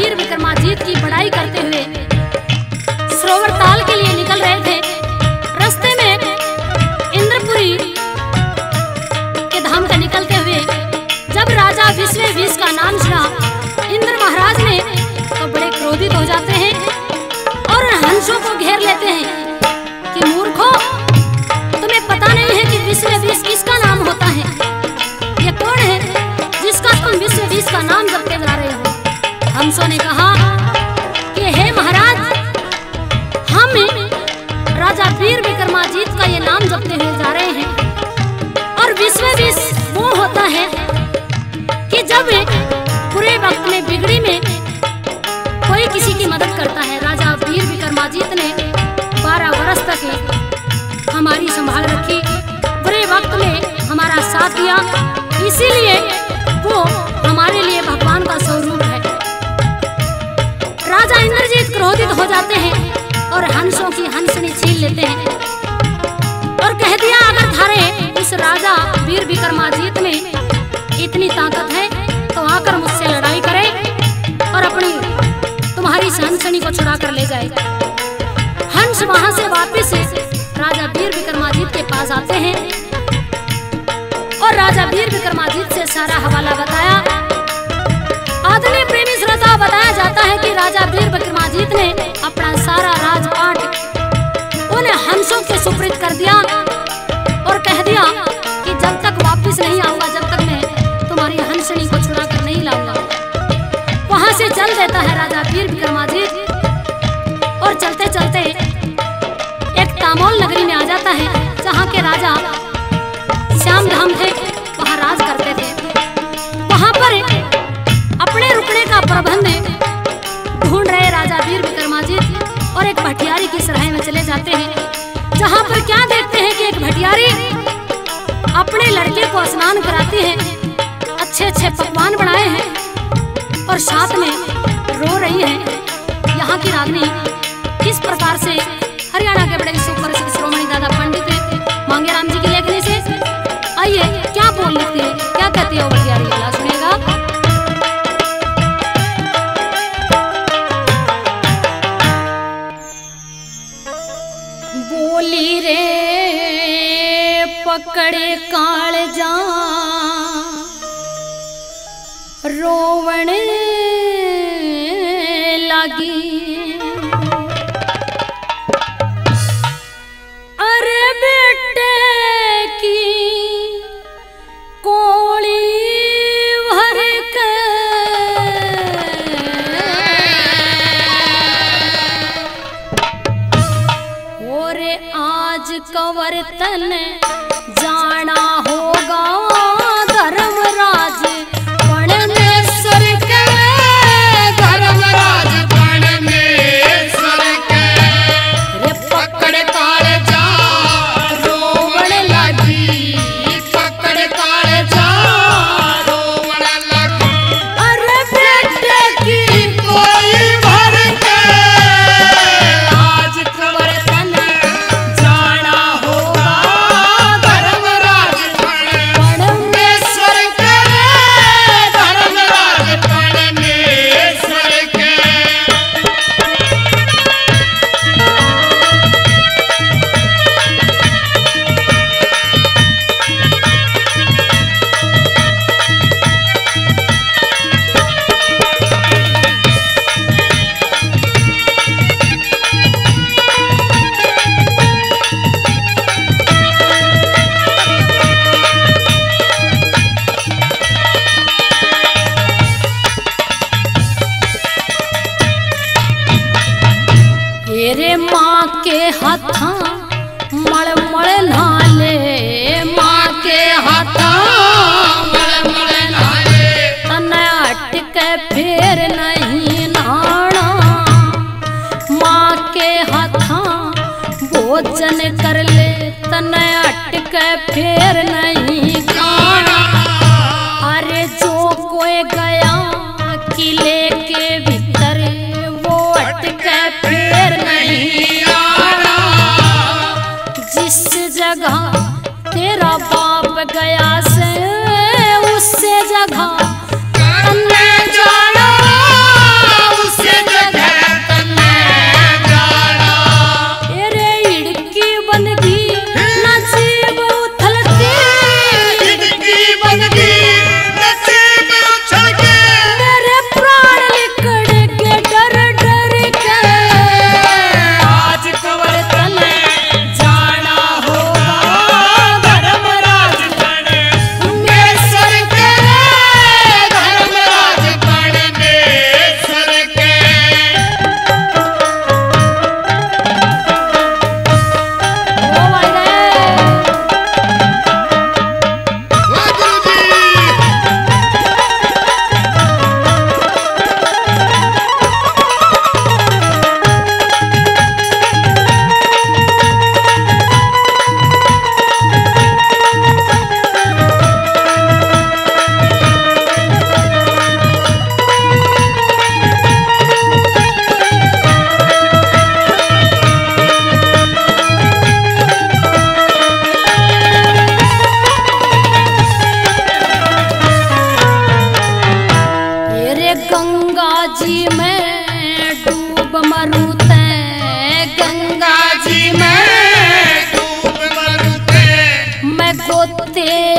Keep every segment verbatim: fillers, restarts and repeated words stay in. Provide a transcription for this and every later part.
वीर विक्रमाजीत की बड़ाई करते हुए सरोवर ताल के लिए निकल रहे थे। रास्ते में इंद्रपुरी के धाम से निकलते हुए जब राजा विश्व वीस का नाम सुना इंद्र महाराज ने, तो बड़े क्रोधित हो जाते हैं और हंसों को घेर लेते हैं कि मूर्खों, तुम्हें पता नहीं है कि विश्व वीस किसका नाम होता है? ये कौन है जिसका तुम विश्व वीस का नाम जपते जा रहे हो? हंसों ने कहा कि हे महाराज, हम राजा वीर विक्रमाजीत का ये नाम जपते हुए जा रहे हैं। और विश्व वीस वो होता है कि जब बुरे वक्त में, बिगड़ी में कोई किसी की मदद करता है। राजा वीर विक्रमाजीत ने बारह वर्ष तक हमारी संभाल रखी, बुरे वक्त में हमारा साथ दिया, इसीलिए वो हमारे लिए भगवान का स्वरूप है। राजा इंद्रजीत क्रोधित हो जाते हैं और हंसों की हंसनी छीन लेते हैं और कह दिया, अगर थारे इस राजा वीर विक्रमाजीत में इतनी ताकत है तो आकर मुझसे लड़ाई करे और अपनी, तुम्हारी इस हंसनी को छुड़ा कर ले जाए। हंस वहां से वापस राजा वीर विक्रमाजीत के पास आते हैं और राजा वीर विक्रमाजीत से सारा हवाला बताया। आदरणीय प्रेमी श्रोता, बताया जाता है कि राजा वीर विक्रमाजीत ने अपना सारा राजपाट उन हंसों के सुपुर्द कर दिया और कह दिया कि जब तक वापस नहीं आऊंगा, जब तक मैं तुम्हारी हंसनी को छुड़ा कर नहीं लाऊंगा। वहां से चल देता है राजा वीर विक्रमाजीत और चलते चलते एक तामोल नगरी में आ जाता है, जहाँ के राजा श्याम धाम थे, वहाँ राज करते थे। वहाँ पर अपने रुकने का प्रबंध ढूंढ रहे राजा वीर विक्रमाजीत और एक भटियारी की सराय में चले जाते हैं, जहाँ पर क्या देखते हैं कि एक भटियारी अपने लड़के को स्नान कराती है, अच्छे अच्छे पकवान बनाए हैं और साथ में रो रही है। यहाँ की रागनी किस प्रकार से हरियाणा के बड़े सुप्रसिद्ध शिरोमणि दादा पंडित मांगेराम जी की लेखनी से, आइए क्या बोल लिखती है, क्या कहती है वो भटियारी, लीला सुनिएगा। बोली रे पकड़ कालजा रोवण लागी। अरे बेटे की कोली भर के, और आज कंवर तन जाना होगा धर्मराज परमेश्वर के, धर्मराज परमेश्वर के। रे पकड़ कालजा रोवण लागी, पकड़ कालजा रोवण लागी। अरे बेटे की कोली भर के आज कंवर तन जाना होगा धर्मराज परमेश्वर के, धर्मराज परमेश्वर के। तेरे माँ के हाथा मलमल नाले, माँ के हाथा मलमल नाले। तने हट के फेर नहीं नहाना, माँ के हाथा भोजन कर ले। तने हट के फेर नहीं खाना। अरे जो कोई गया किले के भीतर, वो हट के फेर नहीं आना। जिस जगह तेरा बाप गया से, उस जगह तन्ने जाना,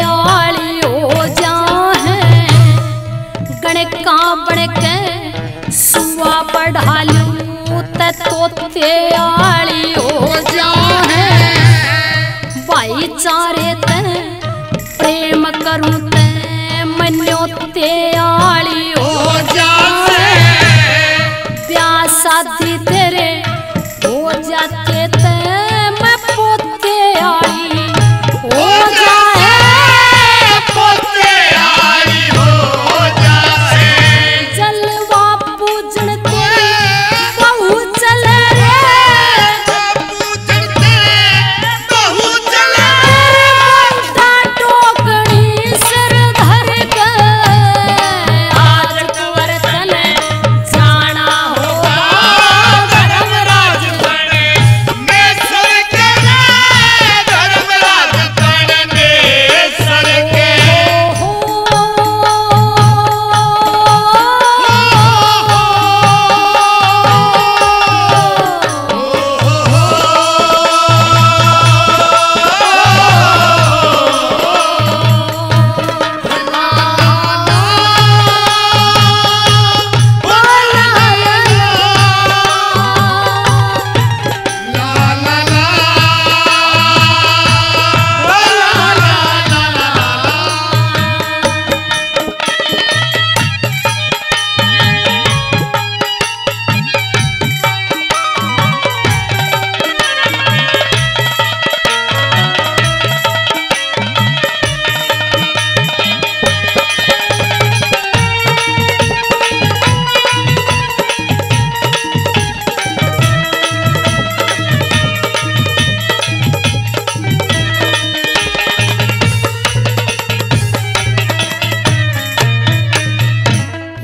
आली हो जा है, गणका बन के सुआ पढ़ा लूं, ते तोते आली हो जा है। भाईचारे ते प्रेम करूं ते मन्योते आली हो जा है। ब्याह शादी तेरे हो जाते ते मैं पोते आली हो जाए। पोते आली हो जाए। जलवा पूजन तेरे बहू चले रे। पूजन तेरे बहू चले रे। टोकनी सिर धर के आज कुंवर तने जाना होगा धर्मराज बने। मैं सर के धर्मराज बने, सर के।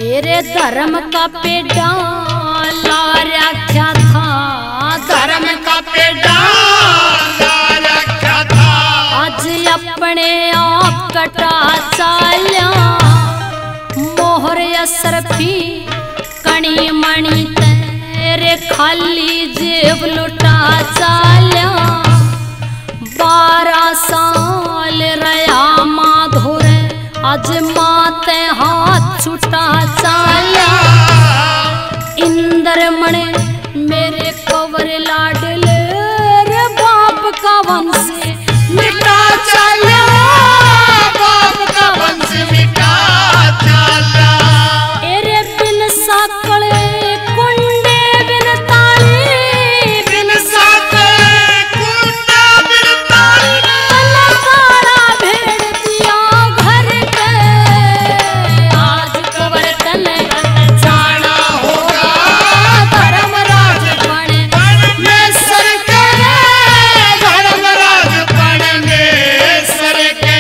तेरे धर्म का पेड़ा ला रख्या था, धर्म का पेड़ा ला रख्या था। आज अपने आप कटा चाल्या, मोहर असरफी कणी मणी तेरे खाली जेब लुटा चाल्या। बारह साल रया माँ धोरे, आज माँ ते हाथ छुटा चाल्या। इंदर मने मेरे कवर लाडले रे, बाप का वंश मिटा चाल्या, बाप का वंश मिटा चाल्या। एरे बिन साकल कुंडे बिन ताली, बिन साकल कुंडे बिन ताली। कलाकारा भेड़ दिया घर के, आज कुंवर तने जाना होगा धर्मराज बने। मैं सर के धर्मराज बने, मैं सर के।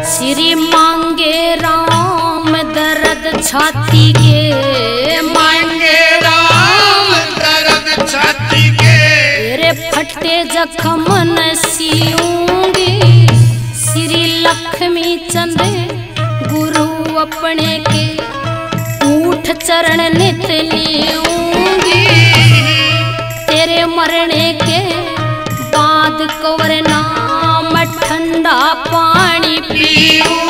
श्री मांगे राम दर्द छाती के, मांगे राम दर्द छाती के। तेरे फटे जख्म न सीऊंगी, श्री लक्ष्मी चंद गुरु अपने के ऊठ चरण नित लीऊंगी। तेरे मरने के बाद कुंवर नाम ठंडा पानी पीऊंगी।